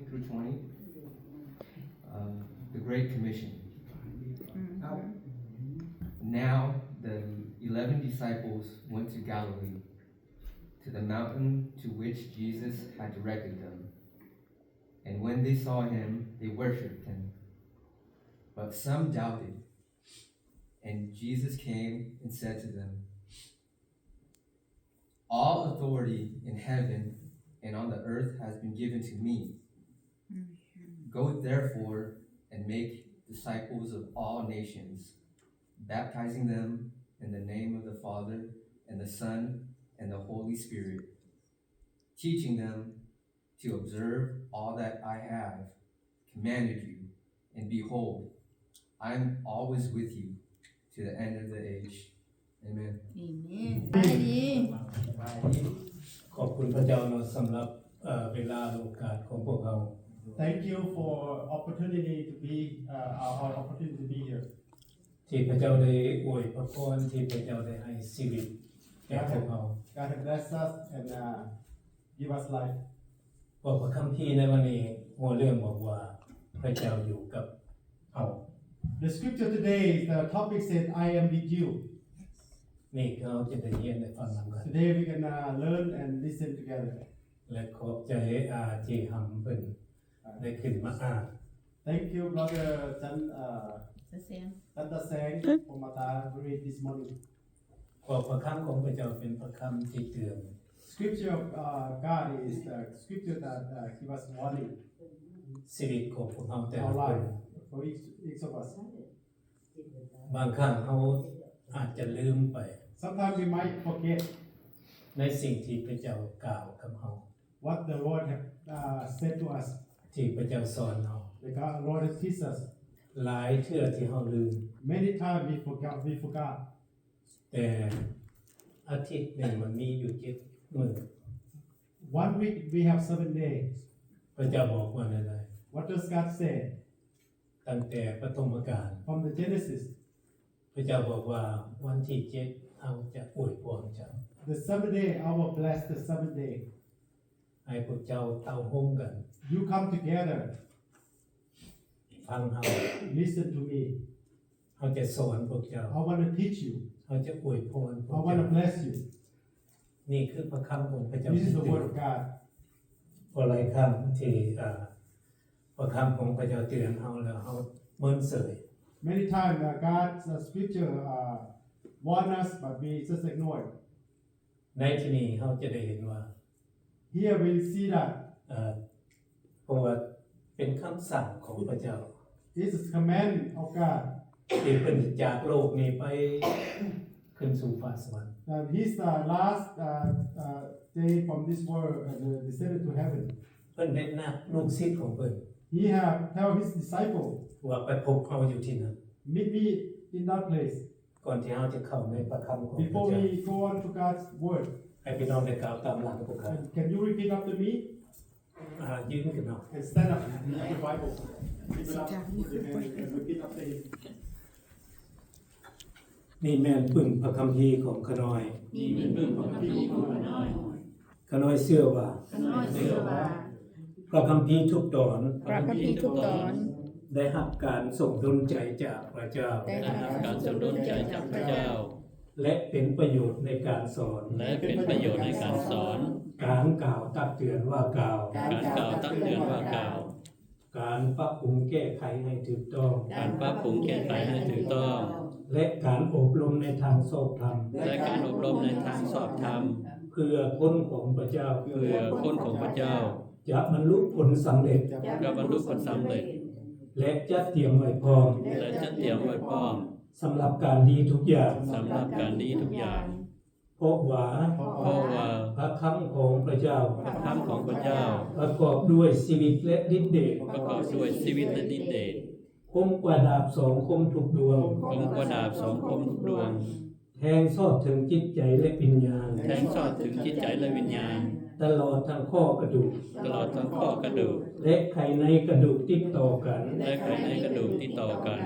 through twenty, uh, the Great Commission. Now the eleven disciples went to Galilee, to the mountain to which Jesus had directed them. And when they saw him, they worshipped him. But some doubted. And Jesus came and said to them, All authority in heaven and on the earth has been given to me. Go therefore and make disciples of all nations, baptizing them in the name of the Father and the Son and the Holy Spirit, teaching them to observe all that I have commanded you, and behold, I am always with you to the end of the age. Amen. ອາເມນ. ສະບາຍດີ. ຂອບຄຸນພະເຈົ້າເນາະ ສຳລັບ ເອີ ເວລາ ແລະ ໂອກາດຂອງພວກເຮົາ. Thank you for opportunity to be, uh, our, our opportunity to be here. ທີ່ພະເຈົ້າໄດ້ອວຍພະພອນ ທີ່ພະເຈົ້າໄດ້ໃຫ້ຊີວິດແກ່ພວກເຮົາ. God have blessed us and, uh, give us life. ເພາະພະຄຳພີໃນວັນນີ້ ຫົວເລື່ອງບອກວ່າ ພະເຈົ້າຢູ່ກັບເຮົາ. The scripture today, the topic said, I am with you. ນີ້ເຮົາຈະໄດ້ຮຽນໄດ້ຟັງນຳກັນ. Today we can, uh, learn and listen together. ແລະ ຂອບໃຈ ອາ ເຈຮຳເພິ່ນ ໄດ້ຂຶ້ນມາອ່ານ. Thank you, brother Chan, uh, ຕາແສງ Chan Taseng, ເອີ from Mata, read this morning. ເພາະພະຄຳຂອງພະເຈົ້າເປັນພະຄຳທີ່ເຕືອນ. Scripture of, uh, God is the scripture that, uh, give us warning. ຊີວິດຂອງພວກເຮົາແຕ່ລະຄົນ Our life, for each, each of us. ບາງຄັ້ງເຮົາອາດຈະລືມໄປ Sometimes we might forget ໃນສິ່ງທີ່ພະເຈົ້າກ່າວກັບເຮົາ. What the Lord have, uh, said to us. ທີ່ພະເຈົ້າສອນເຮົາ. The God, Lord has teach us. ຫຼາຍເທື່ອທີ່ເຮົາລືມ. Many times we forgot, we forgot. ແຕ່ອາທິດໜຶ່ງມັນມີຢູ່ເຈັດມື້. One week we have seven days. ພະເຈົ້າບອກວ່າແນວໃດ? What does God say? ຕັ້ງແຕ່ປະຖົມມະການ From the Genesis. ພະເຈົ້າບອກວ່າ ວັນທີເຈັດ ເຮົາຈະອວຍພອນເຈົ້າ. The seventh day, I will bless the seventh day. ໃຫ້ພວກເຈົ້າເຕົ້າໂຮມກັນ. You come together. ຟັງເຮົາ. Listen to me. ເຮົາຈະສອນພວກເຈົ້າ. I wanna teach you. ເຮົາຈະອວຍພອນພວກ I wanna ເຈົ້າ. Bless you. ນີ້ຄືພະຄຳຂອງພະເຈົ້າ. This is the word of God. ເພາະຫຼາຍຄັ້ງທີ່ ເອີ ພະຄຳຂອງພະເຈົ້າເຕືອນເຮົາແລ້ວ ເຮົາເມີນເສີຍ. Many times, uh, God's, uh, scripture, uh, warn us, but we just ignore it. ໃນທີ່ນີ້ເຮົາຈະໄດ້ເຫັນວ່າ Here we see that ເອີ ເພາະວ່າເປັນຄຳສັ່ງຂອງພະເຈົ້າ It's a command of God. ທີ່ເພິ່ນຈາກໂລກນີ້ໄປຂຶ້ນສູ່ຟ້າສະຫວັນ. That he's the last, uh, uh, day from this world and, uh, descended to heaven. ເພິ່ນໄດ້ນັດລູກສິດຂອງເພິ່ນ He have tell his disciple ວ່າໄປພົບເຮົາຢູ່ທີ່ນັ້ນ. Meet me in that place. ກ່ອນທີ່ເຮົາຈະເຂົ້າໃນພະຄຳຂອງພະເຈົ້າ Before we go on to God's word, ໃຫ້ພີ່ນ້ອງໄດ້ກ່າວຕາມຫຼັງພວກຂ້າ. Can, can you repeat after me? ອ່າ ຢືນຂຶ້ນເນາະ. And stand up. Read the Bible. Lift it up. Put your hand and repeat after him. ນີ້ແມ່ນປຶ້ມພະຄຳພີຂອງຂ້ານ້ອຍ. ນີ້ແມ່ນປຶ້ມພະຄຳພີຂອງຂ້ານ້ອຍ. ຂ້ານ້ອຍເຊື່ອວ່າ ຂ້ານ້ອຍເຊື່ອວ່າ ພະຄຳພີທຸກຕອນ ພະຄຳພີທຸກຕອນ ໄດ້ຮັບການຊົງດົນໃຈຈາກພະເຈົ້າ ໄດ້ຮັບການຊົງດົນໃຈຈາກພະເຈົ້າ ແລະ ເປັນປະໂຫຍດໃນການສອນ ແລະ ເປັນປະໂຫຍດໃນການສອນ ການກ່າວຕັກເຕືອນວ່າກ່າວ ການກ່າວຕັກເຕືອນວ່າກ່າວ ການປັບປຸງແກ້ໄຂໃຫ້ຖືກຕ້ອງ ການປັບປຸງແກ້ໄຂໃຫ້ຖືກຕ້ອງ ແລະ ການອົບຮົມໃນທາງຊອບທຳ ແລະ ການອົບຮົມໃນທາງຊອບທຳ ເພື່ອຄົນຂອງພະເຈົ້າ ເພື່ອຄົນຂອງພະເຈົ້າ ຈະບັນລຸຜົນສຳເລັດ ຈະບັນລຸຜົນສຳເລັດ ແລະ ຈັດຕຽມໄວ້ພ້ອມ ແລະ ຈັດຕຽມໄວ້ພ້ອມ ສຳລັບການດີທຸກຢ່າງ ສຳລັບການດີທຸກຢ່າງ ເພາະວ່າ ເພາະວ່າ ພະຄຳຂອງພະເຈົ້າ ພະຄຳຂອງພະເຈົ້າ ປະກອບດ້ວຍຊີວິດ ແລະ ລິດເດດ ປະກອບດ້ວຍຊີວິດ ແລະ ລິດເດດ ຄົມກວ່າດາບສອງຄົມທຸກດວງ ຄົມກວ່າດາບສອງຄົມທຸກດວງ ແທງຊອດເຖິງຈິດໃຈ ແລະ ວິນຍານ ແທງຊອດເຖິງຈິດໃຈ ແລະ ວິນຍານ ຕະຫຼອດທັງຂໍ້ກະດູກ ຕະຫຼອດທັງຂໍ້ກະດູກ ແລະ ໄຂໃນກະດູກຕິດຕໍ່ກັນ ແລະ ໄຂໃນກະດູກຕິດຕໍ່ກັນ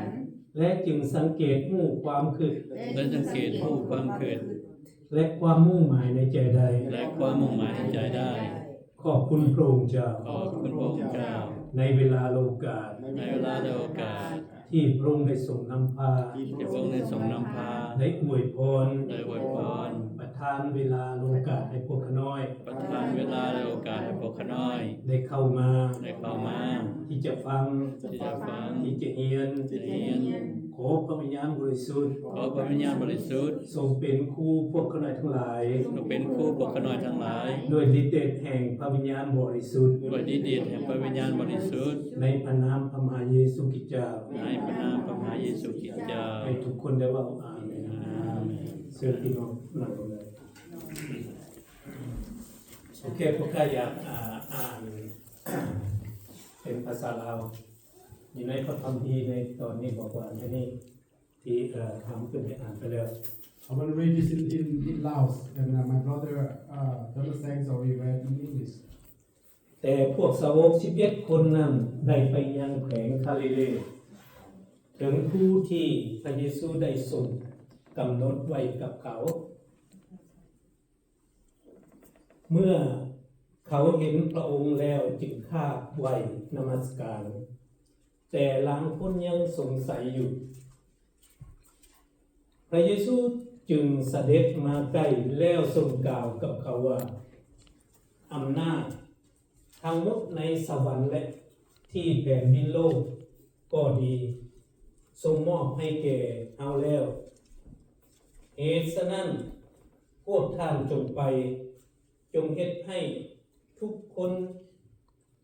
ແລະ ຈຶ່ງສັງເກດຮູ້ຄວາມຄິດ ແລະ ສັງເກດຮູ້ຄວາມຄິດ ແລະ ຄວາມມຸ່ງໝາຍໃນໃຈໄດ້ ແລະ ຄວາມມຸ່ງໝາຍໃນໃຈໄດ້. ຂອບຄຸນພະອົງເຈົ້າ. ຂອບຄຸນພະອົງເຈົ້າ. ໃນເວລາ ແລະ ໂອກາດ ໃນເວລາ ແລະ ໂອກາດ ທີ່ພະອົງໄດ້ຊົງນຳພາ ທີ່ພະອົງໄດ້ຊົງນຳພາ ໄດ້ອວຍພອນ ໄດ້ອວຍພອນ ປະທານເວລາ ແລະ ໂອກາດໃຫ້ພວກຂ້ານ້ອຍ ປະທານເວລາ ແລະ ໂອກາດໃຫ້ພວກຂ້ານ້ອຍ ໄດ້ເຂົ້າມາ ໄດ້ເຂົ້າມາ ທີ່ຈະຟັງ ທີ່ຈະຟັງ ທີ່ຈະຮຽນ ທີ່ຈະຮຽນ ຂໍພະວິນຍານບໍລິສຸດ ຂໍພະວິນຍານບໍລິສຸດ ຊົງເປັນຄູພວກຂ້ານ້ອຍທັງຫຼາຍ ຈົ່ງເປັນຄູພວກຂ້ານ້ອຍທັງຫຼາຍ ດ້ວຍລິດເດດແຫ່ງພະວິນຍານບໍລິສຸດ ດ້ວຍລິດເດດແຫ່ງພະວິນຍານບໍລິສຸດ ໃນພະນາມພະມະຫາເຢຊູຄຣິດເຈົ້າ ໃນພະນາມພະມະຫາເຢຊູຄຣິດເຈົ້າ ໃຫ້ທຸກຄົນໄດ້ເວົ້າ ອາເມນ. ອາເມນ. ເຊີນພີ່ນ້ອງນັ່ງລົງເລີຍ. ໂອເຄ ພວກຂ້າຢາກ ອ່າ ອ່ານເປັນພາສາລາວ ຢູ່ໃນພະຄຳພີໃນຕອນນີ້ບອກວ່າ ອັນນີ້ ທີ່ ເອີ ທາງເພິ່ນໄດ້ອ່ານໄປແລ້ວ. I want to read this in, in, in Laos, and, uh, my brother, uh, Donald Sangs already read in English. ແຕ່ພວກສາວົກສິບເອັດຄົນນັ້ນໄດ້ໄປຍັງແຂວງຄາລີເລ ເຖິງພູທີ່ພະເຢຊູໄດ້ຊົງກຳນົດໄວ້ກັບເຂົາ. ເມື່ອເຂົາເຫັນພະອົງແລ້ວຈຶ່ງຄາບໄຫວ້ນະມັດສະການ, ແຕ່ລາງຄົນຍັງສົງໄສຢູ່. ພະເຢຊູຈຶ່ງສະເດັດມາໃກ້ແລ້ວຊົງກ່າວກັບເຂົາວ່າ, ອຳນາດທັງໝົດໃນສະຫວັນ ແລະ ທີ່ແຜ່ນດິນໂລກກໍດີ ຊົງມອບໃຫ້ແກ່ເຮົາແລ້ວ. ເຫດສະນັ້ນ, ພວກທ່ານຈົ່ງໄປ, ຈົ່ງເຮັດໃຫ້ທຸກຄົນ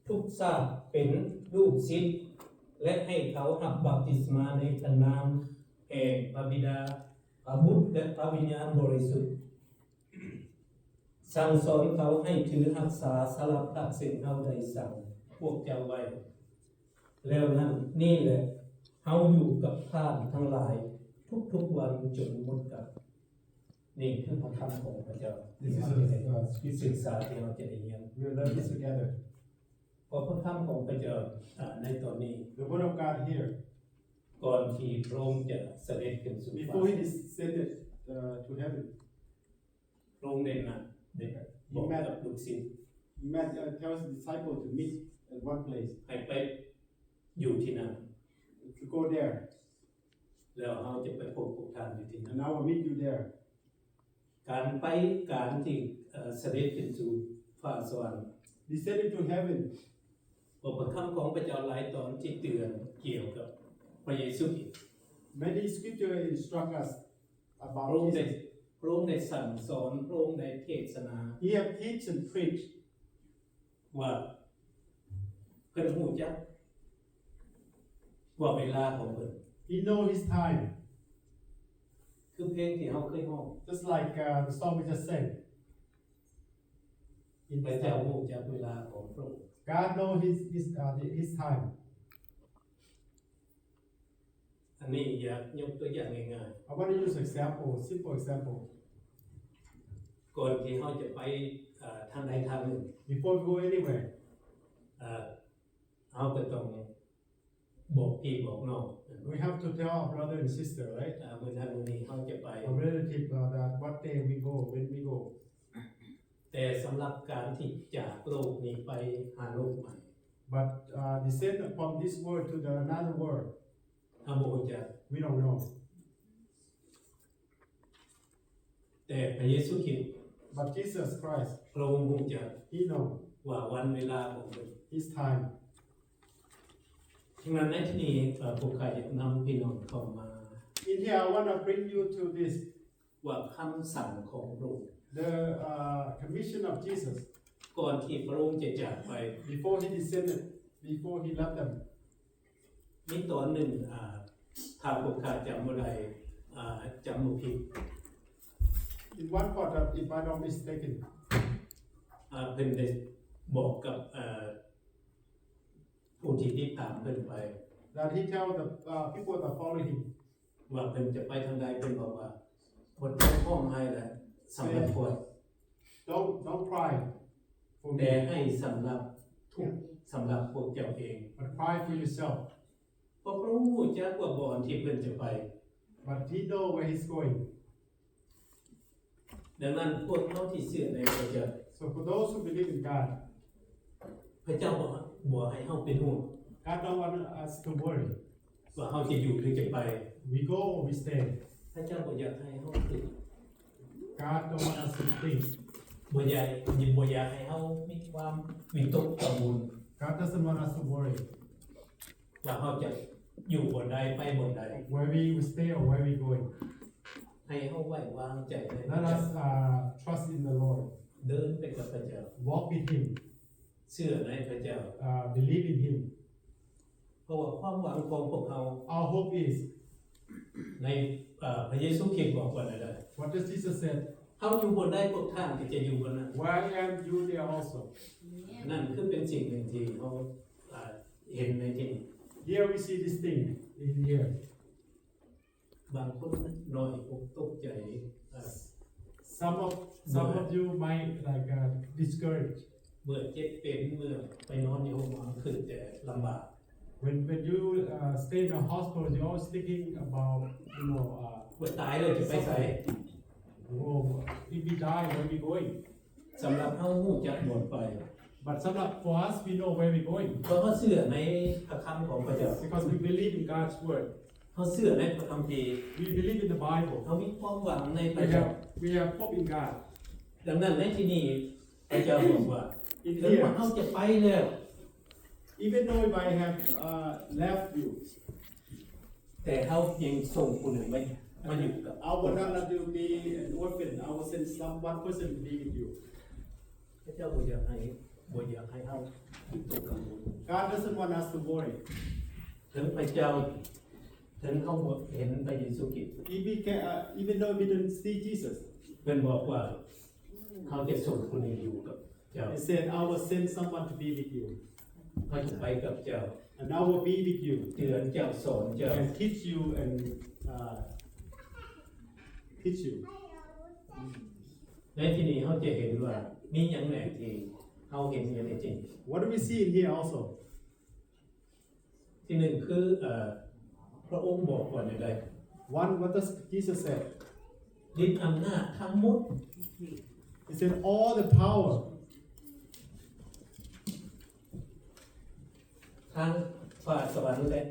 ທຸກຊາດເປັນລູກສິດ ແລະ ໃຫ້ເຂົາຮັບບັບຕິສມາໃນພະນາມແຫ່ງພະບິດາ, ພະບຸດ ແລະ ພະວິນຍານບໍລິສຸດ. ສັ່ງສອນເຂົາໃຫ້ຖືຮັກສາສາລະພັດເຊິ່ງເຮົາໄດ້ສັ່ງພວກເຈົ້າໄວ້ແລ້ວນັ້ນ. ນີ້ແຫຼະ, ເຮົາຢູ່ກັບທ່ານທັງຫຼາຍທຸກໆວັນຈົນໝົດການ. ນີ້ຄືພະຄຳຂອງພະເຈົ້າ This is the, uh, scripture. ສຶກສາທີ່ເຮົາຈະໄດ້ຮຽນ. We will learn this together. ເພາະພະຄຳຂອງພະເຈົ້າ ອາ ໃນຕອນນີ້ The word of God here. ກ່ອນທີ່ພະອົງຈະສະເດັດຂຶ້ນສູ່ຟ້າ Before he descended, uh, to heaven, ພະອົງໄດ້ນັດ ໄດ້ບອກກັບລູກສິດ He met, uh, tells his disciple to meet at one place. ໃຫ້ໄປຢູ່ທີ່ນັ້ນ To go there. ແລ້ວເຮົາຈະໄປພົບກັບທ່ານຢູ່ທີ່ນັ້ນ And I will meet you there. ການໄປ ການທີ່ ເອີ ສະເດັດຂຶ້ນສູ່ຟ້າສະຫວັນ Descending to heaven. ພະຄຳຂອງພະເຈົ້າຫຼາຍຕອນທີ່ເຕືອນກ່ຽວກັບພະເຢຊູຄຣິດ Many scripture instruct us about ພະອົງໄດ້ Jesus. ພະອົງໄດ້ສັ່ງສອນ ພະອົງໄດ້ເທດສະໜາ He have teach and preach. ວ່າເພິ່ນຮູ້ຈັກວ່າເວລາຂອງເພິ່ນ He know his time. ຄືເພງທີ່ເຮົາເຄີຍຮ້ອງ Just like, uh, the song we just sang. ພະເຈົ້າຮູ້ຈັກເວລາຂອງພະອົງ God know his, his, uh, his time. ອັນນີ້ຢາກຍົກຕົວຢ່າງງ່າຍໆ I want to use example, simple example. ກ່ອນທີ່ເຮົາຈະໄປ ເອີ ທາງໃດທາງໜຶ່ງ Before we go anywhere, ເອີ ເຮົາກໍຕ້ອງບອກພີ່ບອກນ້ອງ We have to tell our brother and sister, right? ເອີ ມື້ນັ້ນມື້ນີ້ເຮົາຈະໄປ Our relative, uh, that what day we go, when we go. ແຕ່ສຳລັບການທີ່ຈາກໂລກນີ້ໄປຫາໂລກໃໝ່ But, uh, descend from this world to the another world, ເຮົາບໍ່ຮູ້ຈັກ We don't know. ແຕ່ພະເຢຊູຄຣິດ But Jesus Christ, ພະອົງຮູ້ຈັກ He know ວ່າວັນເວລາຂອງເພິ່ນ His time. ສະນັ້ນໃນທີ່ນີ້ ເອີ ພວກຂ້າຢາກນຳພີ່ນ້ອງເຂົ້າມາ In here, I wanna bring you to this. ວ່າຄຳສັ່ງຂອງພະອົງ The, uh, commission of Jesus. ກ່ອນທີ່ພະອົງຈະຈາກໄປ Before he descended, before he left them. ມີຕອນໜຶ່ງ ອາ ຖ້າພວກຂ້າຈຳບໍ່ໄດ້ ອາ ຈຳບໍ່ຜິດ In one part, uh, if I don't mistaken, ອາ ເພິ່ນໄດ້ບອກກັບ ເອີ ຜູ້ທີ່ຕິດຕາມເພິ່ນໄປ that he tell the, uh, people that follow him. ວ່າເພິ່ນຈະໄປທາງໃດ ເພິ່ນບອກວ່າ ບໍ່ຕ້ອງຮ້ອງໄຫ້ແລະ ສຳລັບຂ້ອຍ Don't, don't cry for me. ແຕ່ໃຫ້ສຳລັບທຸກ ສຳລັບພວກເຈົ້າເອງ But cry for yourself. ເພາະພະອົງຮູ້ຈັກວ່າບ່ອນທີ່ເພິ່ນຈະໄປ But he know where he's going. ດັ່ງນັ້ນ ພວກເຮົາທີ່ເຊື່ອໃນພະເຈົ້າ So for those who believe in God, ພະເຈົ້າບໍ່ ບໍ່ໃຫ້ເຮົາເປັນຫ່ວງ God don't want us to worry. ວ່າເຮົາຈະຢູ່ຫຼືຈະໄປ We go or we stay. ພະເຈົ້າບໍ່ຢາກໃຫ້ເຮົາຕື່ນ God don't want us to think. ບໍ່ຢາກ ບໍ່ຢາກໃຫ້ເຮົາມີຄວາມວິຕົກກັງວົນ God doesn't want us to worry. ວ່າເຮົາຈະຢູ່ບ່ອນໃດ ໄປບ່ອນໃດ Where we stay or where we going. ໃຫ້ເຮົາໄວ້ວາງໃຈໃນພະ Let ເຈົ້າ us, uh, trust in the Lord. ເດີນໄປກັບພະເຈົ້າ Walk with Him. ເຊື່ອໃນພະເຈົ້າ Uh, believe in Him. ເພາະວ່າຄວາມຫວັງຂອງພວກເຮົາ Our hope is ໃນ ເອີ ພະເຢຊູຄຣິດບອກວ່າແນວໃດ? What does Jesus said? ເຮົາຢູ່ບ່ອນໃດ ພວກທ່ານກໍຈະຢູ່ບ່ອນນັ້ນ Where I am, you there also. ນັ້ນຄືເປັນສິ່ງໜຶ່ງທີ່ເຮົາ ເອີ ເຫັນໃນທີ່ນີ້ Here we see this thing in here. ບາງຄົນນ້ອຍອົກຕົກໃຈ ເອີ Some of, some of you might, like, uh, discouraged. ເມື່ອເຈັບເປັນ ເມື່ອໄປນອນຢູ່ໂຮງໝໍ ຄິດແຕ່ລຳບາກ When, when you, uh, stay in a hospital, you're always thinking about, you know, uh, ວ່າຕາຍແລ້ວຈະໄປໃສ? suffering. Oh, if we die, where we going? ສຳລັບເຮົາຮູ້ຈັກບ່ອນໄປ But ສຳລັບ for us, we know where we going. ເພາະເຮົາເຊື່ອໃນພະຄຳຂອງພະເຈົ້າ Because we believe in God's word. ເຮົາເຊື່ອໃນພະຄຳພີ We believe in the Bible. ເຮົາມີຄວາມຫວັງໃນພະ We ເຈົ້າ have, we have hope in God. ດັ່ງນັ້ນໃນທີ່ນີ້ພະເຈົ້າບອກວ່າ In ເຖິງວ່າ here, ເຮົາຈະໄປແລ້ວ Even though if I have, uh, left you, ແຕ່ເຮົາຍັງສົ່ງຜູ້ໜຶ່ງມາ ມາຢູ່ກັບ I will not let you be an orphan. I will send some one person to be with you. ພະເຈົ້າບໍ່ຢາກໃຫ້ ບໍ່ຢາກໃຫ້ເຮົາວິຕົກກັງວົນ God doesn't want us to worry. ເຖິງພະເຈົ້າ ເຖິງເຮົາບໍ່ເຫັນພະເຢຊູຄຣິດ If we can, uh, even though we don't see Jesus, ເພິ່ນບອກວ່າ ເຮົາຈະສົ່ງຜູ້ໜຶ່ງຢູ່ກັບເຈົ້າ He said, I will send someone to be with you. ເຮົາຈະໄປກັບເຈົ້າ And I will be with you ເຕືອນເຈົ້າ ສອນເຈົ້າ and teach you and, uh, teach you. ໃນທີ່ນີ້ເຮົາຈະເຫັນວ່າມີຫຍັງແດ່ທີ່ເຮົາເຫັນຢູ່ໃນທີ່ນີ້ What do we see in here also? ທີໜຶ່ງຄື ເອີ ພະອົງບອກວ່າແນວໃດ? One, what does Jesus said? ລິດອຳນາດທັງໝົດ He said, all the power ທັງຟ້າສະຫວັນ ແລະ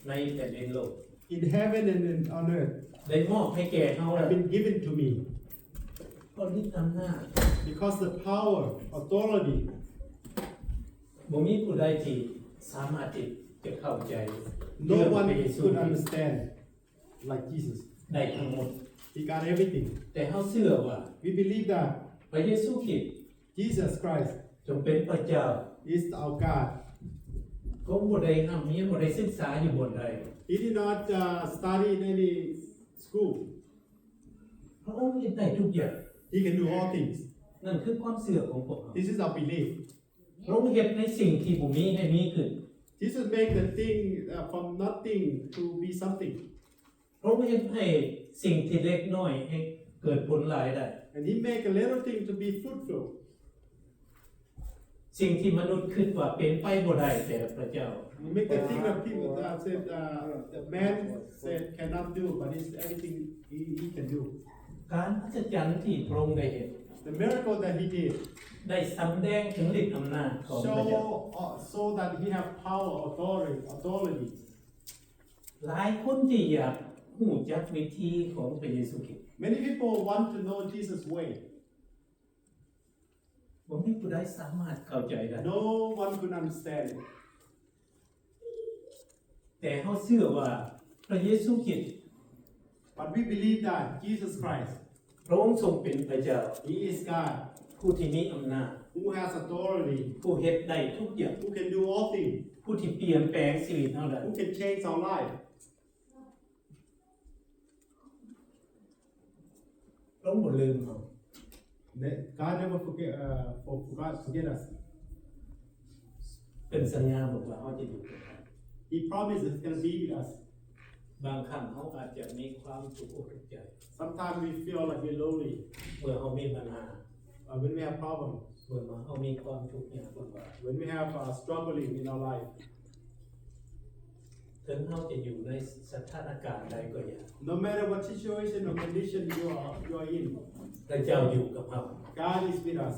ໃນແຜ່ນດິນໂລກ in heaven and in, on earth ໄດ້ມອບໃຫ້ແກ່ເຮົາແລ້ວ have been given to me. ເພາະລິດອຳນາດ Because the power, authority, ບໍ່ມີຜູ້ໃດທີ່ສາມາດທີ່ຈະເຂົ້າໃຈ No one could understand like Jesus. ໄດ້ທັງໝົດ He got everything. ແຕ່ເຮົາເຊື່ອວ່າ We believe that ພະເຢຊູຄຣິດ Jesus Christ ຊົງເປັນພະເຈົ້າ is our God. ພະອົງບໍ່ໄດ້ຮ່ຳຮຽນ ບໍ່ໄດ້ສຶກສາຢູ່ບ່ອນໃດ He did not, uh, study in any school. ພະອົງເຮັດໄດ້ທຸກຢ່າງ He can do all things. ນັ້ນຄືຄວາມເຊື່ອຂອງພວກເຮົາ This is our belief. ພະອົງເຮັດໃນສິ່ງທີ່ບໍ່ມີໃຫ້ມີຂຶ້ນ Jesus make the thing, uh, from nothing to be something. ພະອົງເຮັດໃຫ້ສິ່ງທີ່ເລັກນ້ອຍໃຫ້ເກີດຜົນຫຼາຍໄດ້ And he make a little thing to be fruitful. ສິ່ງທີ່ມະນຸດຄິດວ່າເປັນໄປບໍ່ໄດ້ ແຕ່ພະເຈົ້າ He make the thing that people, uh, said, uh, the man said cannot do, but it's everything he, he can do. ການອັດສະຈັນທີ່ພະອົງໄດ້ເຮັດ The miracle that he did ໄດ້ສຳແດງເຖິງລິດອຳນາດຂອງພະເຈົ້າ show, uh, show that he have power, authority, authority. ຫຼາຍຄົນທີ່ຢາກຮູ້ຈັກວິທີຂອງພະເຢຊູຄຣິດ Many people want to know Jesus' way. ບໍ່ມີຜູ້ໃດສາມາດເຂົ້າໃຈໄດ້ No one could understand it. ແຕ່ເຮົາເຊື່ອວ່າພະເຢຊູຄຣິດ But we believe that Jesus Christ ພະອົງຊົງເປັນພະເຈົ້າ He is God. ຜູ້ທີ່ມີອຳນາດ Who has authority. ຜູ້ເຮັດໄດ້ທຸກຢ່າງ Who can do all things. ຜູ້ທີ່ປ່ຽນແປງຊີວິດເຮົາໄດ້ Who can change our life. ພະອົງບໍ່ລືມເຮົາ Ne-, God never forget, uh, for-, forgot, forget us. ເປັນສັນຍາບອກວ່າເຮົາຈະຢູ່ກັບເຮົາ He promised He's gonna be with us. ບາງຄັ້ງເຮົາອາດຈະມີຄວາມທຸກອົກທຸກໃຈ Sometimes we feel like we're lonely. ເມື່ອເຮົາມີບັນຫາ Uh, when we have problems, ເມື່ອເຮົາມີຄວามທຸກຍາກລຳບາກ when we have, uh, struggling in our life, ເຖິງເຮົາຈະຢູ່ໃນສະຖານະການໃດກໍຢ່າ no matter what situation or condition you are, you are in, ພະເຈົ້າຢູ່ກັບເຮົາ God is with us.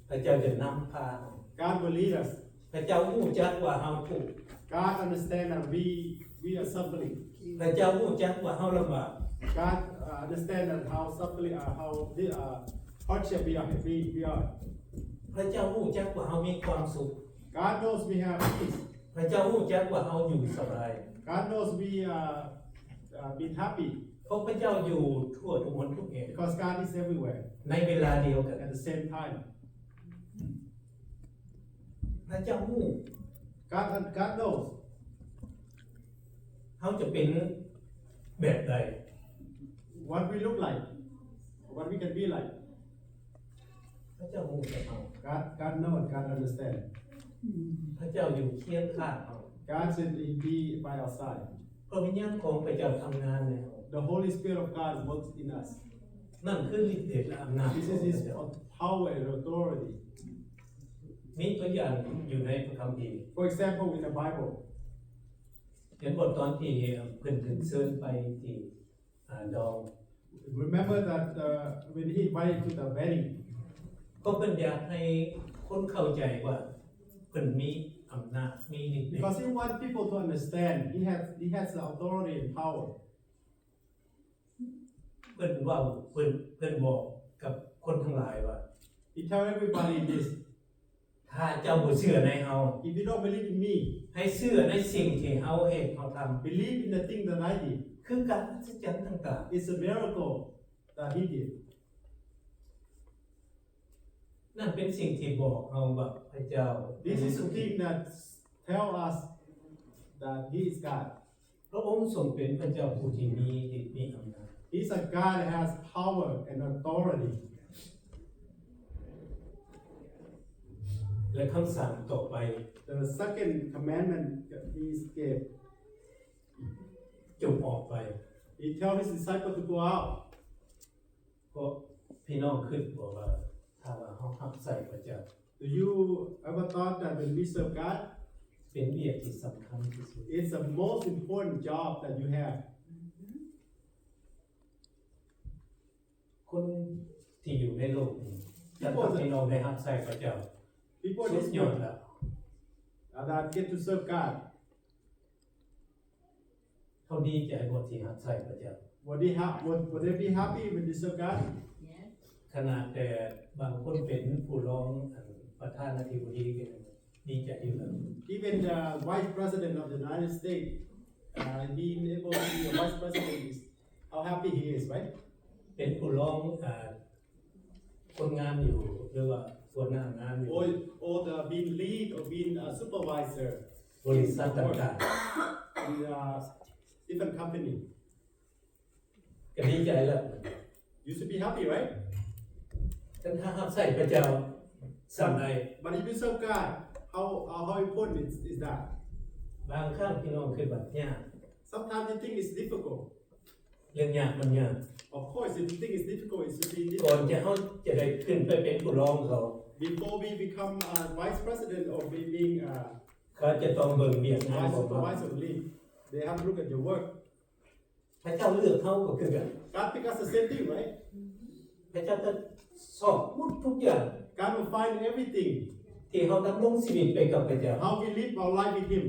ພະເຈົ້າຈະນຳພາເຮົາ God will lead us. ພະເຈົ້າຮູ້ຈັກວ່າເຮົາທຸກ. God understand that we we are suffering. ພະເຈົ້າຮູ້ຈັກວ່າເຮົາລຳບາກ. God uh, understand that how suffering uh, how the uh, hardship we are we, we are. ພະເຈົ້າຮູ້ຈັກວ່າເຮົາມີຄວາມສຸກ. God knows we have peace. ພະເຈົ້າຮູ້ຈັກວ່າເຮົາຢູ່ສະບາຍ. God knows we uh, uh, been happy ເພາະພະເຈົ້າຢູ່ທົ່ວທຸກຫົນທຸກແຫ່ງ because God is everywhere ໃນເວລາດຽວກັນ. at the same time. ພະເຈົ້າຮູ້ God God knows ເຮົາຈະເປັນແບບໃດ. what we look like, what we can be like. ພະເຈົ້າຮູ້ຈັກເຮົາ. God God knows, God understand. ພະເຈົ້າຢູ່ຄຽງຂ້າງເຮົາ. God said He be by our side. ພະວິນຍານຂອງພະເຈົ້າທຳງານໃນເຮົາ. The Holy Spirit of God works in us. ນັ້ນຄືລິດເດດ ແລະ ອຳນາດຂອງພະເຈົ້າ. This is His power and authority. ມີຕົວຢ່າງຢູ່ໃນພະຄຳພີ. For example, in the Bible, ເຫັນບໍ່ ຕອນທີ່ເພິ່ນຖືກເຊີນໄປທີ່ ອ່າ ດອງ. Remember that uh, when He invited to the wedding, ເພາະເພິ່ນຢາກໃຫ້ຄົນເຂົ້າໃຈວ່າເພິ່ນມີອຳນາດ ມີລິດເດດ. Because He wants people to understand He has He has the authority and power. ເພິ່ນເວົ້າ ເພິ່ນ ເພິ່ນບອກກັບຄົນທັງຫຼາຍວ່າ He tell everybody this. ຖ້າເຈົ້າບໍ່ເຊື່ອໃນເຮົາ If you don't believe in me, ໃຫ້ເຊື່ອໃນສິ່ງທີ່ເຮົາເຮັດເຮົາທຳ. Believe in the thing that I did. ຄືການອັດສະຈັນຕ່າງໆ. It's a miracle that He did. ນັ້ນເປັນສິ່ງທີ່ບອກເຮົາວ່າພະເຈົ້າ. This is the thing that tell us that He is God. ພະອົງຊົງເປັນພະເຈົ້າຜູ້ທີ່ມີລິດມີອຳນາດ. He's a God that has power and authority. ແລະ ຄຳສັ່ງຕໍ່ໄປ. The second commandment that He gave. ຈົ່ງອອກໄປ. He tell His disciple to go out. ເພາະພີ່ນ້ອງຄິດບໍ່ວ່າ ຖ້າວ່າເຮົາຮັບໃຊ້ພະເຈົ້າ. Do you ever thought that when we serve God, ເປັນວຽກທີ່ສຳຄັນທີ່ສຸດ. It's the most important job that you have. ຄົນທີ່ຢູ່ໃນໂລກນີ້ ຖ້າວ່າພີ່ນ້ອງໄດ້ຮັບໃຊ້ພະເຈົ້າ People ສຸດຍອດລະ. That get to serve God. ເຮົາດີໃຈບໍ່ທີ່ຮັບໃຊ້ພະເຈົ້າ? Would they ha- would, would they be happy when they serve God? ຂະໜາດແຕ່ບາງຄົນເປັນຜູ້ລອງອັນປະທານາທິບໍດີກໍຍັງດີໃຈຢູ່ແລ້ວ. Even the vice president of the United States, uh, being able to be a vice president is how happy he is, right? ເປັນຜູ້ລອງ ອາ ຄົນງານຢູ່ ຫຼືວ່າຫົວໜ້າງານຢູ່ Or, or the being lead or being a supervisor ບໍລິສັດຕ່າງໆ in a different company. ກໍດີໃຈແລ້ວ. You should be happy, right? ຄັນຖ້າຮັບໃຊ້ພະເຈົ້າສ່ຳໃດ. But if you serve God, how, how, how important is, is that? ບາງຄັ້ງພີ່ນ້ອງຄິດວ່າຍາກ. Sometimes you think it's difficult. ເລື່ອງຍາກມັນຍາກ. Of course, if you think it's difficult, it should be ກ່ອນ difficult. ຈະເຮົາຈະໄດ້ຂຶ້ນໄປເປັນຜູ້ລອງເຂົາ. Before we become a vice president or we being a ເຂົາຈະຕ້ອງເບິ່ງວຽກງານ vice ຂອງເຮົາ. supervisor or lead, they have to look at your work. ພະເຈົ້າເລືອກເຮົາກໍຄືກັນ. God pick us the same thing, right? ພະເຈົ້າກໍຊອກໝົດທຸກຢ່າງ God will find everything. ທີ່ເຮົາດຳລົງຊີວິດໄປກັບພະເຈົ້າ. How we live our life with Him.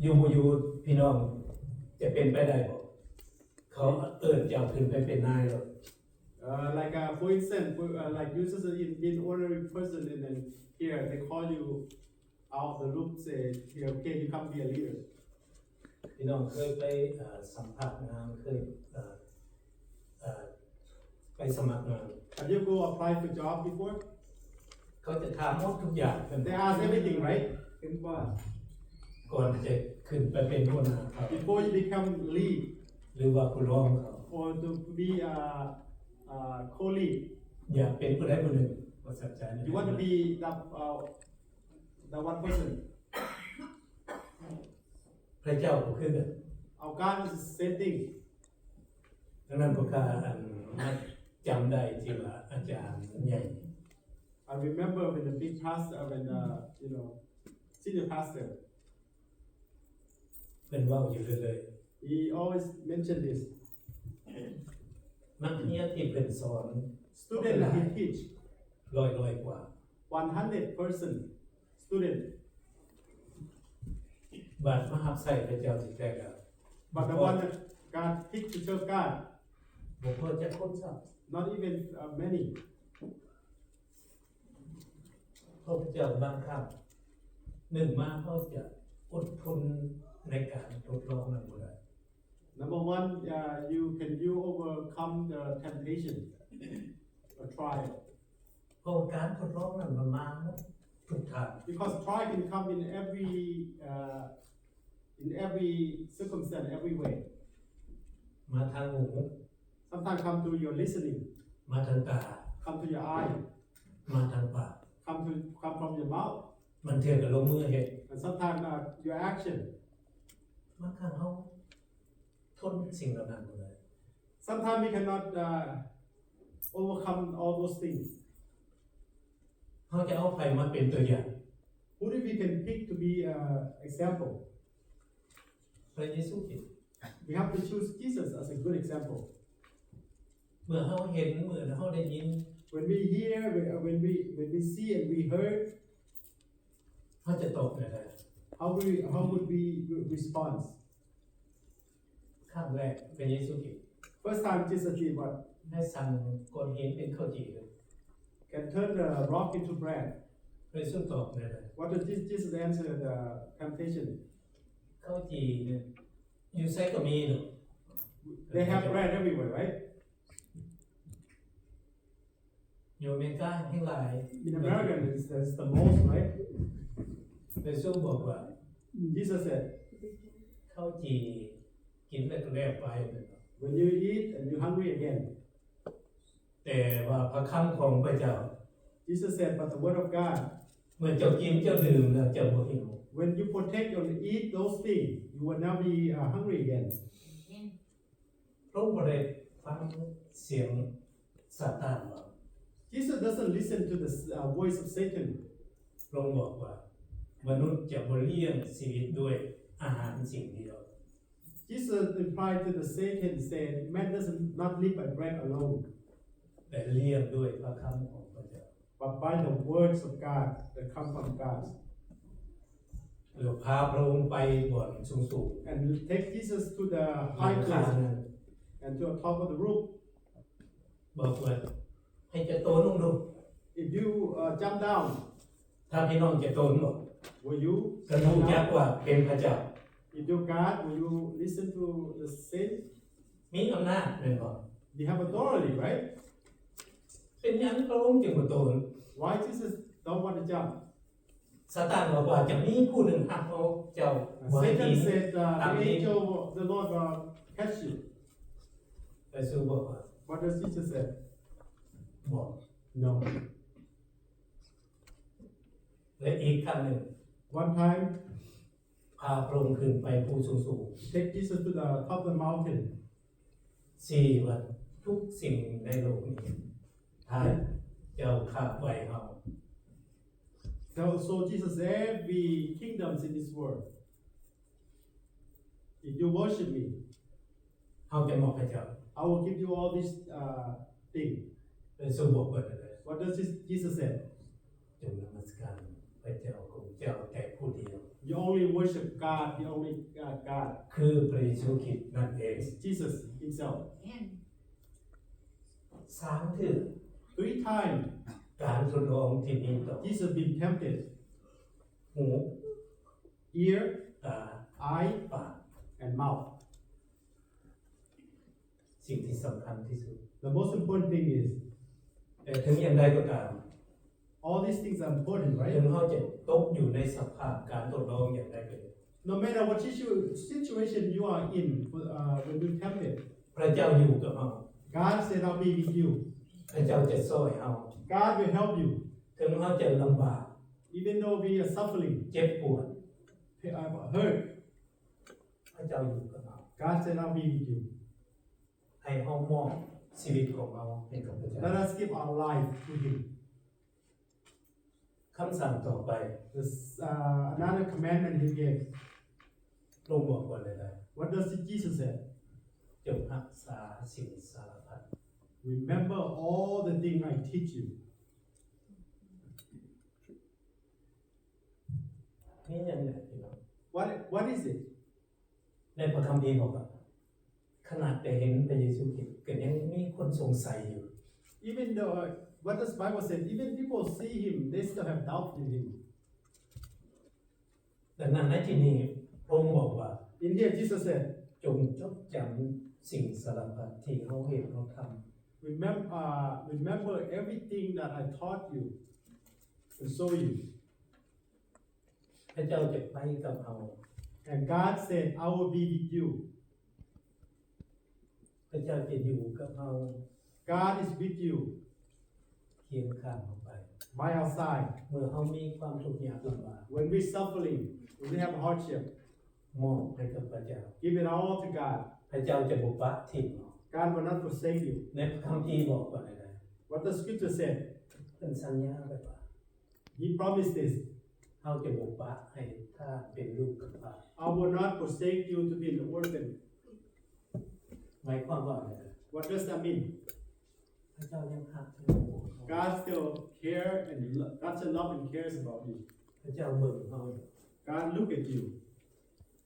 ຢູ່ບໍ່ຢູ່ພີ່ນ້ອງຈະເປັນໄປໄດ້ບໍ່? ເຂົາເອີ້ນເຈົ້າຂຶ້ນໄປເປັນນາຍໂລດ. Uh, like uh, for instance, for, uh, like you just in, in ordinary person, and then here they call you out of the loop, say, here, okay, you come be a leader. ພີ່ນ້ອງເຄີຍໄປ ເອີ່ ສຳພາດງານ ເຄີຍ ເອີ່ ເອີ່ ໄປສະໝັກງານ. Have you go apply for job before? ເຂົາຈະຖາມໝົດທຸກຢ່າງ. They ask everything, right? ກ່ອນຈະຂຶ້ນໄປເປັນຫົວໜ້າເຂົາ. Before you become lead ຫຼືວ່າຜູ້ລອງເຂົາ. Or to be a, a co-lead. ຢາກເປັນຜູ້ໃດຜູ້ໜຶ່ງ ບໍ່ສົນໃຈ. You want to be the, uh, the one person. ພະເຈົ້າກໍຄືກັນ. Our God is the same thing. ດັ່ງນັ້ນ ພວກຂ້າ ອັນ ຈຳໄດ້ທີ່ວ່າອາຈານໃຫຍ່ I remember when the big pastor, when the, you know, senior pastor, ເພິ່ນເວົ້າຢູ່ເລື້ອຍໆ. He always mentioned this. ນັກຮຽນທີ່ເພິ່ນສອນ Student that he teach, ຮ້ອຍໆ ກວ່າ one hundred person. student. ບາດມາຮັບໃຊ້ພະເຈົ້າທີ່ແທ້ແລ້ວ But the one that God picked to serve God, ບໍ່ພໍຈັກຄົນຊ້ຳ not even uh, many. ພະເຈົ້າບາງຄັ້ງໜຶ່ງມາເຮົາຈະອົດທົນໃນການທົດລອງນັ້ນບໍ່ໄດ້. Number one, uh, you can you overcome the temptation, a trial. ເພາະວ່າການທົດລອງນັ້ນມັນມາທຸກທາງ Because trial can come in every, uh, in every circumstance, every way. ມາທາງຫູ Sometimes come through your listening, ມາທາງຕາ come through your eye, ມາທາງປາກ come to come from your mouth, ບາງເທື່ອກໍລົງມືເຮັດ and sometimes uh, your action. ບາງຄັ້ງເຮົາທົນສິ່ງເຫຼົ່ານັ້ນບໍ່ໄດ້ Sometimes we cannot uh, overcome all those things. ເຮົາຈະເອົາໃຜມາເປັນຕົວຢ່າງ? Who do we can pick to be an example? ພະເຢຊູຄຣິດ We have to choose Jesus as a good example. ເມື່ອເຮົາເຫັນ ເມື່ອເຮົາໄດ້ຍິນ When we hear, when we, when we see and we heard, ເຮົາຈະຕອບແນວໃດ? How, we, how would we respond? ຄັ້ງແລກ ພະເຢຊູຄຣິດ First time Jesus did what? ໄດ້ສັ່ງກ້ອນຫີນເປັນເຂົ້າຈີ່ Can turn the rock into bread. ພະເຢຊູຕອບແນວໃດ? What does Jesus answer the temptation? ເຂົ້າຈີ່ນີ້ຢູ່ໃສກໍມີເນາະ They have bread everywhere, right? ຢູ່ອາເມລິກາແຮງຫຼາຍ In America, it's, it's the most, right? ພະເຢຊູບອກວ່າ Jesus said, ເຂົ້າຈີ່ກິນແລ້ວກໍແລ້ວໄປແມ່ນບໍ່? When you eat and you're hungry again. ແຕ່ວ່າພະຄຳຂອງພະເຈົ້າ Jesus said, but the word of God. ເມື່ອເຈົ້າກິນເຈົ້າດື່ມແລ້ວເຈົ້າບໍ່ຫິວ When you partake and eat those things, you will not be uh, hungry again. ພະອົງບໍ່ໄດ້ຟັງສຽງຊາຕານເວົ້າ Jesus doesn't listen to the uh, voice of Satan. ພະອົງບອກວ່າ ມະນຸດຈະບໍ່ລ້ຽງຊີວິດດ້ວຍອາຫານສິ່ງດຽວ Jesus replied to the Satan, said, man does not live by bread alone, ແຕ່ລ້ຽງດ້ວຍພະຄຳຂອງພະເຈົ້າ but by the words of God that come from God. ແລ້ວພາພະອົງໄປບ່ອນສູງໆ And take Jesus to the high place and to the top of the roof. ບອກວ່າໃຫ້ຈະໂຕນລົງດູ If you uh, jump down, ຖ້າພີ່ນ້ອງຈະໂຕນບໍ່ will you? ກໍຮູ້ຈັກວ່າເປັນພະເຈົ້າ If you're God, will you listen to the sin? ມີອຳນາດແມ່ນບໍ່? You have authority, right? ເປັນຫຍັງພະອົງຈຶ່ງບໍ່ໂຕນ? Why Jesus don't want to jump? ຊາຕານບອກວ່າຈະມີຜູ້ໜຶ່ງຮັບເອົາເຈົ້າ And Satan said, uh, the angel of the Lord will catch you. ພະເຢຊູບອກວ່າ What does Jesus say? ບໍ່ No. ແລະອີກຄັ້ງໜຶ່ງ One time, ພາພະອົງຂຶ້ນໄປພູສູງໆ take Jesus to the top of the mountain. ຊີ້ວ່າທຸກສິ່ງໃນໂລກນີ້ ຖ້າເຈົ້າຂ້າໄຂເຮົາ So, so Jesus, every kingdoms in this world, if you worship me, ເຮົາຈະມອບໃຫ້ເຈົ້າ I will give you all these uh, things. ພະເຢຊູບອກວ່າ What does this, Jesus say? ຈົ່ງນະມັດສະການພະເຈົ້າຂອງເຈົ້າແຕ່ຜູ້ດຽວ You only worship God, the only uh, God, ຄືພະເຢຊູຄຣິດນັ້ນເອງ Jesus himself. ສາມເທື່ອ Three times, ການທົດລອງທີ່ມີຕໍ່ Jesus been tempted. ຫູ Ear, ຕາ eye, ປາກ and mouth. ສິ່ງທີ່ສຳຄັນທີ່ສຸດ The most important thing is, ແຕ່ເຖິງຢ່າງໃດກໍຕາມ all these things are important, ເຖິງ right? ເຮົາຈະຕົກຢູ່ໃນສະພາບການທົດລອງຢ່າງໃດກໍດີ No matter what situ- situation you are in, uh, when you're tempted, ພະເຈົ້າຢູ່ກັບເຮົາ God said, I'll be with you. ພະເຈົ້າຈະຊ່ອຍເຮົາ God will help you. ເຖິງເຮົາຈະລຳບາກ Even though we are suffering, ເຈັບປວດ uh, hurt, ພະເຈົ້າຢູ່ກັບເຮົາ God said, I'll be with you. ໃຫ້ເຮົາມອບຊີວິດຂອງເຮົາໃຫ້ກັບພະເຈົ້າ Let us give our life to Him. ຄຳສັ່ງຕໍ່ໄປ This, uh, another commandment He gave. ພະອົງບອກວ່າແນວໃດ? What does Jesus say? ຈົ່ງຮັກສາສິ່ງສາລະພັດ Remember all the things I teach you. ນີ້ຫຍັງແຫຼະພີ່ນ້ອງ? What, what is it? ໃນພະຄຳພີບອກວ່າ ຂະໜາດແຕ່ເຫັນພະເຢຊູຄຣິດ ກໍຍັງມີຄົນສົງໄສຢູ່. Even though, what does Bible say? Even people see him, they still have doubt in him. ດັ່ງນັ້ນໃນທີ່ນີ້ ພະອົງບອກວ່າ In here, Jesus said, ຈົ່ງຈົດຈຳສິ່ງສາລະພັດທີ່ເຮົາເຮັດເຮົາທຳ. Remem-, uh, remember everything that I taught you and show you. ພະເຈົ້າຈະໄປກັບເຮົາ. And God said, I will be with you. ພະເຈົ້າຈະຢູ່ກັບເຮົາ. God is with you. ຄຽງຂ້າງເຮົາໄປ. By our side. ເມື່ອເຮົາມີຄວາມທຸກຍາກລຳບາກ. When we suffering, when we have hardship, ມອບໃຫ້ກັບພະເຈົ້າ. Give it all to God. ພະເຈົ້າຈະບໍ່ປະຖິ້ມເຮົາ. God will not forsake you. ໃນພະຄຳພີບອກວ່າແນວໃດ? What the scripture said? ເພິ່ນສັນຍາໄວ້ວ່າ He promised this. ເຮົາຈະບໍ່ປະໃຫ້ທ່ານເປັນລູກກຳພ້າ. I will not forsake you to be an orphan. ໝາຍຄວາມວ່າແນວໃດ? What does that mean? ພະເຈົ້າຍັງຮັກ God still care and lo-, God still love and cares about you. ພະເຈົ້າເບິ່ງເຮົາ. God look at you.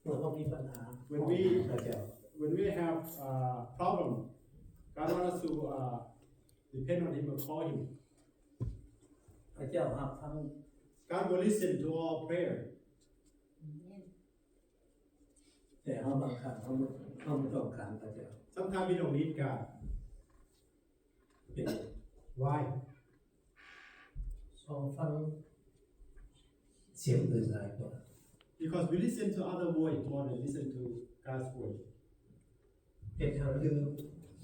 ເມື່ອເຮົາມີບັນຫາ When we, ພະເຈົ້າ when we have a problem, God want us to, uh, depend on him or call him. ພະເຈົ້າຮັບຟັງ. God will listen to all prayer. ແຕ່ເຮົາບາງຄັ້ງເຮົາ ເຮົາບໍ່ຕ້ອງການພະເຈົ້າ. Sometimes we don't need God. ເປັນຫຍັງ? Why? ເຮົາຟັງສຽງອື່ນຫຼາຍກວ່າ. Because we listen to other voice more than listen to God's voice. ເຮັດໃຫ້ເຮົາລືມ.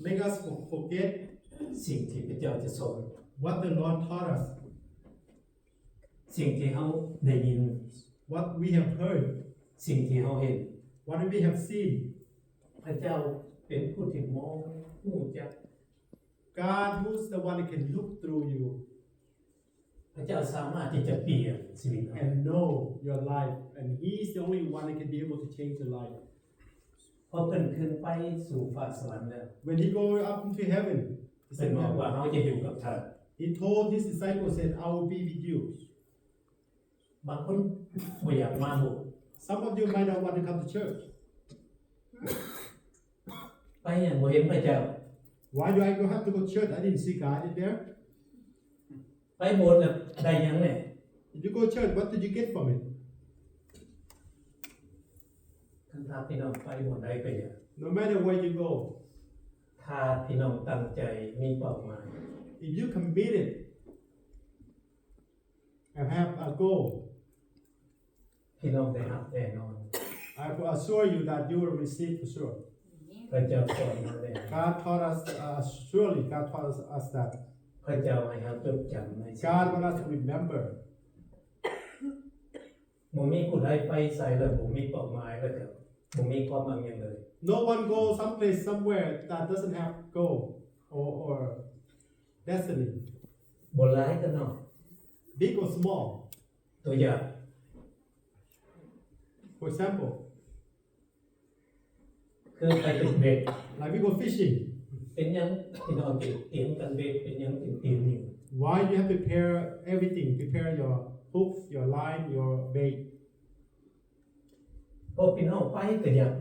Make us for-, forget ສິ່ງທີ່ພະເຈົ້າຈະສອນ. What the Lord taught us. ສິ່ງທີ່ເຮົາໄດ້ຍິນ. What we have heard. ສິ່ງທີ່ເຮົາເຫັນ. What we have seen. ພະເຈົ້າເປັນຜູ້ທີ່ມອງຮູ້ຈັກ. God who's the one that can look through you. ພະເຈົ້າສາມາດທີ່ຈະປ່ຽນຊີວິດເຮົາ. And know your life. And he is the only one that can be able to change your life. ເພາະເພິ່ນຂຶ້ນໄປສູ່ຟ້າສະຫວັນແລ້ວ. When he go up into heaven, he ເພິ່ນ said, ບອກວ່າເຮົາຈະຢູ່ກັບທ່ານ. He told his disciples, said, I will be with you. ບາງຄົນບໍ່ຢາກມາໂບດ. Some of you might not want to come to church. ໄປຫຍັງບໍ່ເຫັນພະເຈົ້າ? Why do I go, have to go to church? I didn't see God in there. ໄປໂບດແລ້ວໄດ້ຫຍັງແດ່? If you go to church, what did you get from it? ຄັນຖ້າພີ່ນ້ອງໄປບ່ອນໃດກໍຢ່າ. No matter where you go. ຖ້າພີ່ນ້ອງຕັ້ງໃຈມີເປົ້າໝາຍ. If you committed and have a goal. ພີ່ນ້ອງໄດ້ຮັບແນ່ນອນ. I will assure you that you will receive for sure. ພະເຈົ້າສອນເຮົາແລ້ວ. God taught us, uh, surely God taught us, us that. ພະເຈົ້າໃຫ້ເຮົາຈົດຈຳໃນສິ່ງ God want us to remember. ບໍ່ມີຜູ້ໃດໄປໃສແລ້ວບໍ່ມີເປົ້າໝາຍ ແລ້ວກໍບໍ່ມີຄວາມຫວັງຫຍັງເລີຍ. No one go someplace, somewhere that doesn't have goal or, or destiny. ບໍ່ຫຼາຍກໍໜ້ອຍ. Big or small. ຕົວຢ່າງ For example, ຄືໄປຕົກເບັດ. Like we go fishing. ເປັນຫຍັງພີ່ນ້ອງຈຶ່ງຕຽມກັນເບັດ? ເປັນຫຍັງຈຶ່ງຕຽມຢູ່? Why you have to prepare everything? Prepare your hooks, your line, your bait. ເພາະພີ່ນ້ອງໄປກໍຢາກ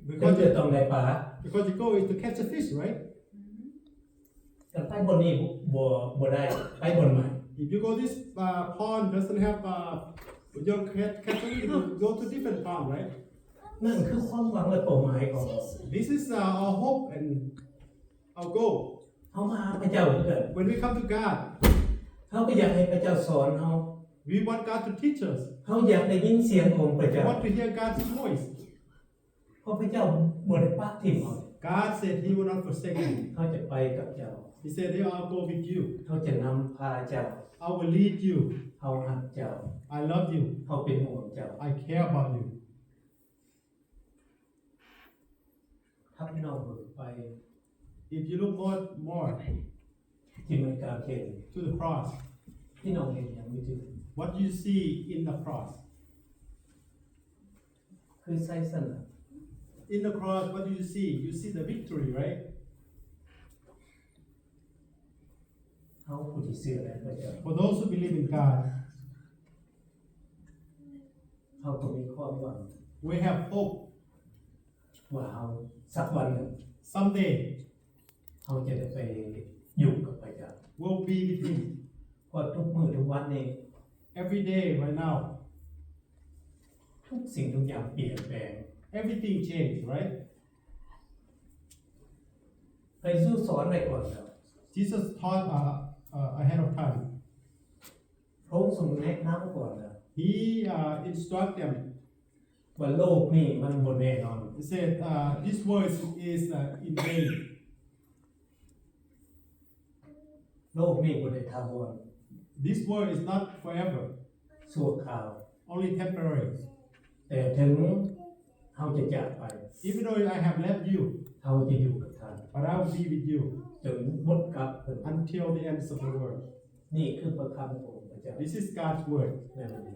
Because ເພື່ອຕ້ອງໄດ້ປາ. Because the goal is to catch a fish, right? ຄັນໄປບ່ອນນີ້ບໍ່ ບໍ່ໄດ້ ໄປບ່ອນໃໝ່. If you go this, uh, pond doesn't have, uh, you don't catch, catch anything, go to different pond, right? ນັ້ນຄືຄວາມຫວັງ ແລະ ເປົ້າໝາຍຂອງເຮົາ. This is, uh, our hope and our goal. ເຮົາມາຫາພະເຈົ້າຄືກັນ. When we come to God, ເຮົາກໍຢາກໃຫ້ພະເຈົ້າສອນເຮົາ. We want God to teach us. ເຮົາຢາກໄດ້ຍິນສຽງຂອງພະເຈົ້າ. We want to hear God's voice. ເພາະພະເຈົ້າບໍ່ໄດ້ປະຖິ້ມເຮົາ. God said he will not forsake you. ເຮົາຈະໄປກັບເຈົ້າ. He said, I'll go with you. ເຮົາຈະນຳພາເຈົ້າ. I will lead you. ເຮົາຮັກເຈົ້າ. I love you. ເຮົາເປັນຫ່ວງເຈົ້າ. I care about you. ຖ້າພີ່ນ້ອງເບິ່ງໄປ If you look more, more ທີ່ໄມ້ກາງເຂນ to the cross, ພີ່ນ້ອງເຫັນຫຍັງຢູ່ທີ່ນັ້ນ? What do you see in the cross? ຄືໄຊຊະນະ. In the cross, what do you see? You see the victory, right? ເຮົາຜູ້ທີ່ເຊື່ອໃນພະເຈົ້າ. For those who believe in God, ເຮົາກໍມີຄວາມຫວັງ We have hope ວ່າເຮົາ ສັກວັນໜຶ່ງ someday ເຮົາຈະໄດ້ໄປຢູ່ກັບພະເຈົ້າ we'll be with Him. ເພາະທຸກມື້ທຸກວັນນີ້ Every day right now ທຸກສິ່ງທຸກຢ່າງປ່ຽນແປງ everything change, right? ພະເຢຊູສອນໄວ້ກ່ອນແລ້ວ Jesus taught, uh, uh, ahead of time. ພະອົງຊົງແນະນຳກ່ອນແລ້ວ He, uh, instruct them. ວ່າໂລກນີ້ມັນບໍ່ແນ່ນອນ He said, uh, this world is, uh, in vain. ໂລກນີ້ບໍ່ໄດ້ຖາວອນ This world is not forever, ຊົ່ວຄາວ only temporary. ແຕ່ເຖິງເຮົາຈະຈາກໄປ Even though I have left you, ເຮົາຈະຢູ່ກັບທ່ານ but I will be with you ຈົນໝົດກັບເພິ່ນ until the ends of the world. ນີ້ຄືພະຄຳຂອງພະເຈົ້າ This is God's word ໃນວັນນີ້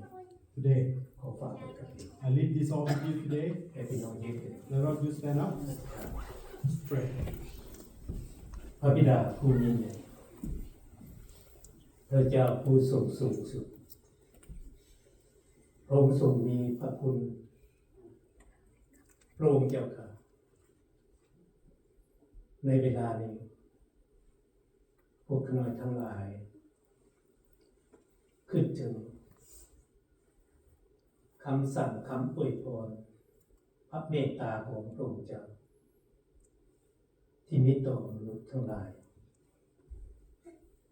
today. ຂໍຝາກໄວ້ກັບ I leave this all with you today. ໃຫ້ພີ່ນ້ອງຢືນຂຶ້ນ Let us just stand up. Let's pray. ພະບິດາຜູ້ຍິ່ງໃຫຍ່ ພະເຈົ້າຜູ້ຊົງສູງສຸດ ພະອົງຊົງມີພະຄຸນ ພະອົງເຈົ້າຂ້າ ໃນເວລານີ້ ພວກຂ້ານ້ອຍທັງຫຼາຍ ຄິດເຖິງຄຳສັ່ງ ຄຳອວຍພອນ ພະເມດຕາຂອງພະອົງເຈົ້າ ທີ່ມີຕໍ່ມະນຸດທັງຫຼາຍ.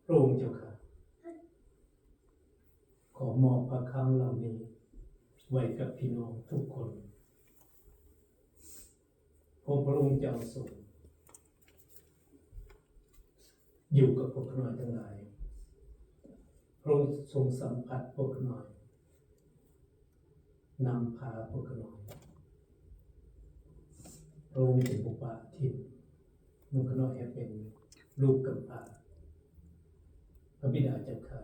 ພະອົງເຈົ້າຂ້າ ຂໍມອບພະຄຳເຫຼົ່ານີ້ໄວ້ກັບພີ່ນ້ອງທຸກຄົນ. ຂໍພະອົງເຈົ້າຊົງຢູ່ກັບພວກຂ້ານ້ອຍທັງຫຼາຍ. ພະອົງຊົງສຳຜັດພວກຂ້ານ້ອຍ, ນຳພາພວກຂ້ານ້ອຍ. ພະອົງເປັນຜູ້ປະຖິ້ມ ລູກຂ້ານ້ອຍໃຫ້ເປັນລູກກຳພ້າ. ພະບິດາເຈົ້າຂ້າ,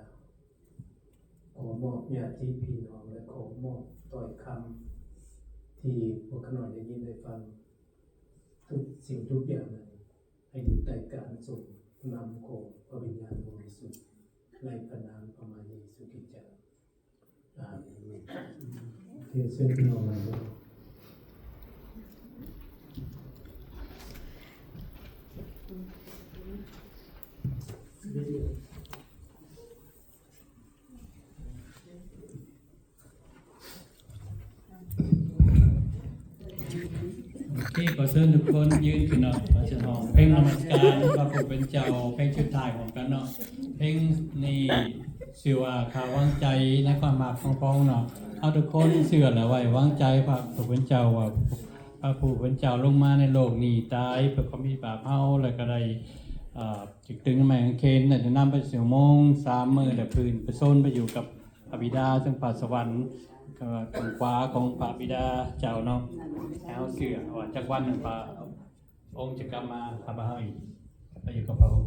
ຂໍມອບຍາດຕິພີ່ນ້ອງ ແລະ ຂໍມອບຖ້ອຍຄຳທີ່ພວກຂ້ານ້ອຍໄດ້ຍິນໄດ້ຟັງ, ທຸກສິ່ງທຸກຢ່າງນັ້ນ ໃຫ້ຢູ່ໃຕ້ການຊົງນຳຂອງພະວິນຍານບໍລິສຸດ, ໃນພະນາມພະມະເຢຊູຄຣິດເຈົ້າ. ອາເມນ. ໂອເຄ ເຊີນພີ່ນ້ອງມາເດີ. ໂອເຄ ຂໍເຊີນທຸກຄົນຢືນຂຶ້ນເນາະ, ເຮົາຈະຮ້ອງເພງນະມັດສະການພະຜູ້ເປັນເຈົ້າ ເພງສຸດທ້າຍພ້ອມກັນເນາະ. ເພງນີ້ຊື່ວ່າ ຂ້າວາງໃຈໃນຄວາມຮັກຂອງພະອົງເນາະ. ເຮົາທຸກຄົນເຊື່ອ ແລະ ໄວ້ວາງໃຈພະຜູ້ເປັນເຈົ້າວ່າ ພະຜູ້ເປັນເຈົ້າລົງມາໃນໂລກນີ້ ຕາຍເພື່ອຄວາມຜິດບາບເຮົາ ແລ້ວກໍໄດ້ ເອີ ຖືກຕຶງນຳໄມ້ກາງເຂນ ໄດ້ນຳໄປເຊື່ອງໂມງສາມມື້ ແລະ ຟື້ນພະຊົນໄປຢູ່ກັບ ພະບິດາເທິງຟ້າສະຫວັນ ເອີ ຂ້າງຂວາຂອງພະບິດາເຈົ້າເນາະ. ໃຫ້ເຮົາເຊື່ອວ່າຈັກວັນໜຶ່ງ ພະອົງຈະກັບມາຫາເຮົາອີກ ໄປຢູ່ກັບພະອົງ.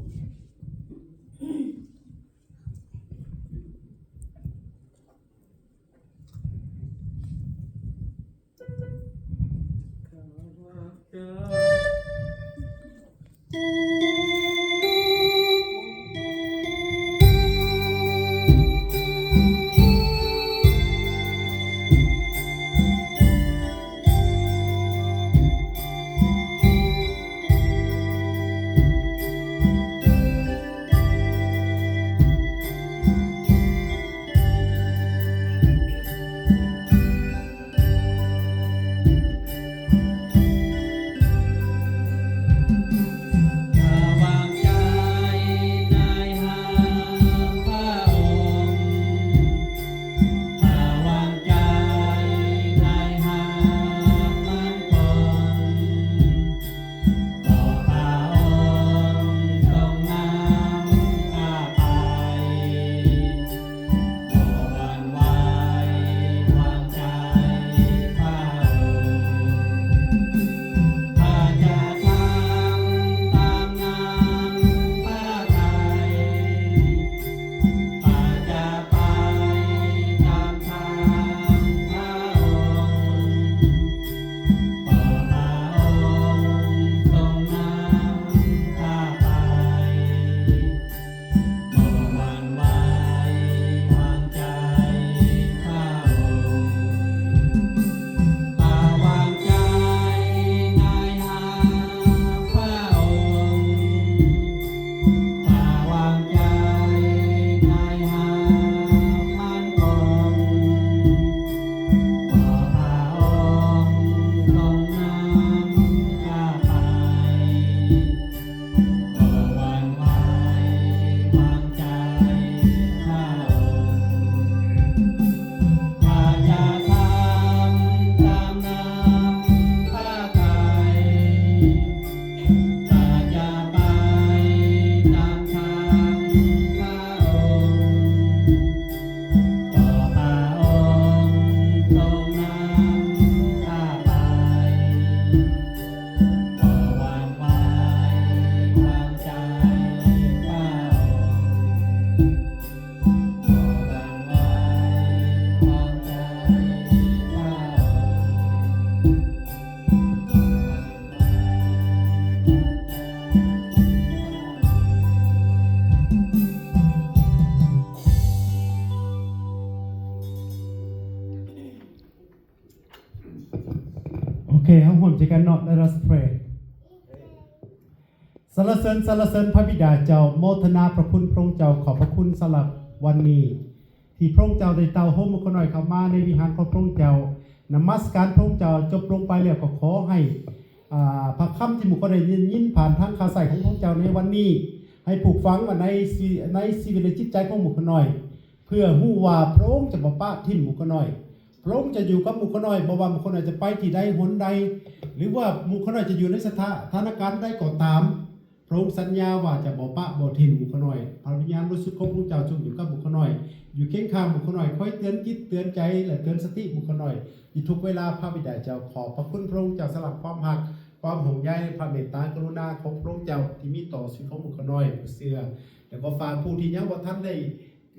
ເຄ ເຮົາຮ່ວມໃຈກັນເນາະ Let us pray. ສັນລະເສີນ ສັນລະເສີນພະບິດາເຈົ້າ, ໂມທະນາພະຄຸນພະອົງເຈົ້າ, ຂອບພະຄຸນສຳລັບວັນນີ້ ທີ່ພະອົງເຈົ້າໄດ້ເຕົ້າໂຮມໝູ່ຂ້ານ້ອຍເຂົ້າມາໃນວິຫານຂອງພະອົງເຈົ້າ, ນະມັດສະການພະອົງເຈົ້າຈົບລົງໄປແລ້ວ, ກໍຂໍໃຫ້ ອ່າ ພະຄຳທີ່ໝູ່ຂ້ານ້ອຍໄດ້ຍິນຜ່ານທາງຂ້າໃຊ້ຂອງພະອົງເຈົ້າໃນວັນນີ້ ໃຫ້ຜູກຝັງໄວ້ໃນຊີ ໃນຊີວິດ ແລະ ຈິດໃຈຂອງໝູ່ຂ້ານ້ອຍ, ເພື່ອຮູ້ວ່າພະອົງຈະບໍ່ປະຖິ້ມໝູ່ຂ້ານ້ອຍ. ພະອົງຈະຢູ່ກັບໝູ່ຂ້ານ້ອຍ, ບໍ່ວ່າໝູ່ຂ້ານ້ອຍຈະໄປທີ່ໃດຫົນໃດ ຫຼືວ່າໝູ່ຂ້ານ້ອຍຈະຢູ່ໃນສະຖາ ຖານະການໃດກໍຕາມ, ພະອົງສັນຍາວ່າຈະບໍ່ປະບໍ່ຖິ້ມໝູ່ຂ້ານ້ອຍ. ພະວິນຍານບໍລິສຸດຂອງພະເຈົ້າຈົ່ງຢູ່ກັບໝູ່ຂ້ານ້ອຍ, ຢູ່ຄຽງຂ້າງໝູ່ຂ້ານ້ອຍ, ຄອຍເຕືອນຈິດເຕືອນໃຈ ແລະ ເຕືອນສະຕິໝູ່ຂ້ານ້ອຍຢູ່ທຸກເວລາ. ພະບິດາເຈົ້າ, ຂໍຂອບພະຄຸນພະອົງເຈົ້າສຳລັບຄວາມຮັກ, ຄວາມຫ່ວງໃຍ, ພະເມດຕາກະລຸນາຂອງພະອົງເຈົ້າທີ່ມີຕໍ່ຊີວິດຂອງໝູ່ຂ້ານ້ອຍຜູ້ເຊື່ອ, ແລ້ວກໍຝາກຜູ້ທີ່ຍັງບໍ່ທັນໄດ້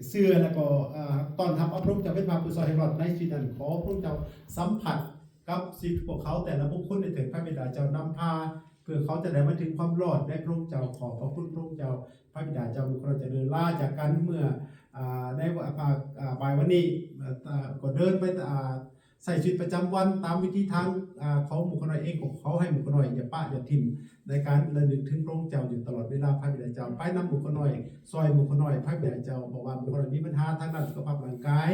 ເຊື່ອ ແລ້ວກໍ ເອີ ຕ້ອນຮັບເອົາພະອົງເຈົ້າເປັນພະຜູ້ຊ່ອຍໃຫ້ລອດໃນຊີວິດນັ້ນ. ຂໍພະອົງເຈົ້າສຳຜັດກັບຊີວິດພວກເຂົາແຕ່ລະບຸກຄົນໄດ້ເທີດ, ພະບິດາເຈົ້ານຳພາ ເພື່ອເຂົາຈະໄດ້ມາເຖິງຄວາມລອດໃນພະອົງເຈົ້າ. ຂໍຂອບພະຄຸນພະອົງເຈົ້າ. ພະບິດາເຈົ້າ, ໝູ່ຂ້ານ້ອຍຈະເລີນລາຈາກກັນເມື່ອ ອາ ໃນ ອາ ພາກ ອາ ບ່າຍວັນນີ້ ອາ ກໍເດີນໄປ ອາ ໃຊ້ຊີວິດປະຈຳວັນຕາມວິທີທາງ ອາ ຂອງໝູ່ຂ້ານ້ອຍເອງ. ກໍຂໍໃຫ້ໝູ່ຂ້ານ້ອຍຢ່າປະຢ່າຖິ້ມໃນການລະນຶກເຖິງພະອົງເຈົ້າຢູ່ຕະຫຼອດເວລາ. ພະບິດາເຈົ້າ ໄປນຳໝູ່ຂ້ານ້ອຍ, ຊ່ອຍໝູ່ຂ້ານ້ອຍ. ພະບິດາເຈົ້າ, ບໍ່ວ່າໝູ່ຂ້ານ້ອຍມີບັນຫາທາງດ້ານສຸຂະພາບຮ່າງກາຍ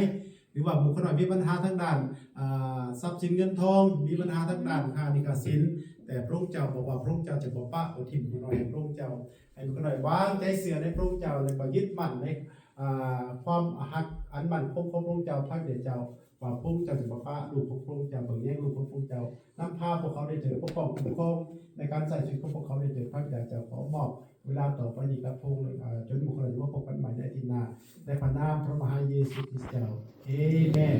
ຫຼືວ່າໝູ່ຂ້ານ້ອຍມີບັນຫາທາງດ້ານ ອາ ຊັບສິນເງິນທອງ, ມີບັນຫາທາງດ້ານຄ່າໜີ້ຄ່າສິນ, ແຕ່ພະອົງເຈົ້າບອກວ່າພະອົງເຈົ້າຈະບໍ່ປະບໍ່ຖິ້ມໝູ່ຂ້ານ້ອຍ. ໃຫ້ພະອົງເຈົ້າ, ໃຫ້ໝູ່ຂ້ານ້ອຍວາງໃຈເຊື່ອໃນພະອົງເຈົ້າ ແລະ ກໍຍຶດໝັ້ນໃນ ອາ ຄວາມຮັກອັນໝັ້ນຄົງຂອງພະອົງເຈົ້າ. ພະບິດາເຈົ້າ, ວ່າພະອົງເຈົ້າຈະບໍ່ປະລູກຂອງພະອົງເຈົ້າ, ເບິ່ງແຍງລູກຂອງພະອົງເຈົ້າ, ນຳພາພວກເຂົາໄດ້ເທີດ, ປົກປ້ອງຄຸ້ມຄອງໃນການໃຊ້ຊີວິດຂອງພວກເຂົາໄດ້ເທີດ. ພະບິດາເຈົ້າ, ຂໍມອບເວລາຕໍ່ໄປນີ້ກັບພະອົງ ເອີ ຈົນໝູ່ຂ້ານ້ອຍມາພົບກັນໃໝ່ໃນອາທິດໜ້າ, ໃນພະນາມພະມະຫາເຢຊູຄຣິສເຈົ້າ, ເອເມນ.